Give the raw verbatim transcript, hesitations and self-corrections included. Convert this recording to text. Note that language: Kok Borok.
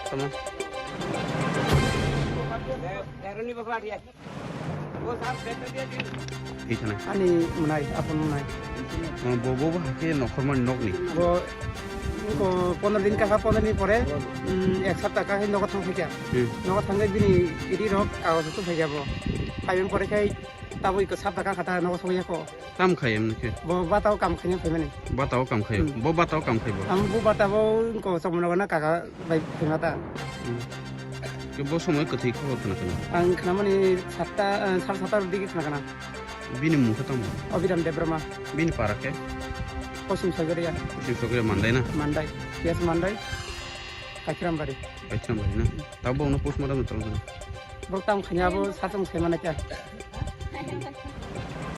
Tamo. Thwi thanai. Ani mwnai, aphuru mwnai. Oh, bo, bo, bo hakhe nokhormani nokni. Bo, ko pondro din kaha, pondro din pore, mm, ek sapta kahe nogo thang phaikha. Hmm. Nogo thangwi bini ri rok kagoj tu phaikha bo. Phaimani pore khai tabuk iko sapta kaha ta nogo sogwi kho. Kam khai emni khe? Bo batao kam khaina phaimani. Batao kam khai. Hmm. Bo batao kam khai bo. Ang bo batao ko chomno gana kaka bai phaima ta. Hmm. Ke bo somoi kwthwi khobor khna khna. Ang khnamani satta, eh, sar satta digi khna khna. Bini mung khe tamo? Abhiram Debbarma. Bini para khe? Poschim Sogoria. Poschim Sogoria Mandai na? Mandai. Yes, Mandai. Kakiram bari. Kakiram bari na? Tabo ono postmortem tong. Bo tam khanya bo satung sai mana kya?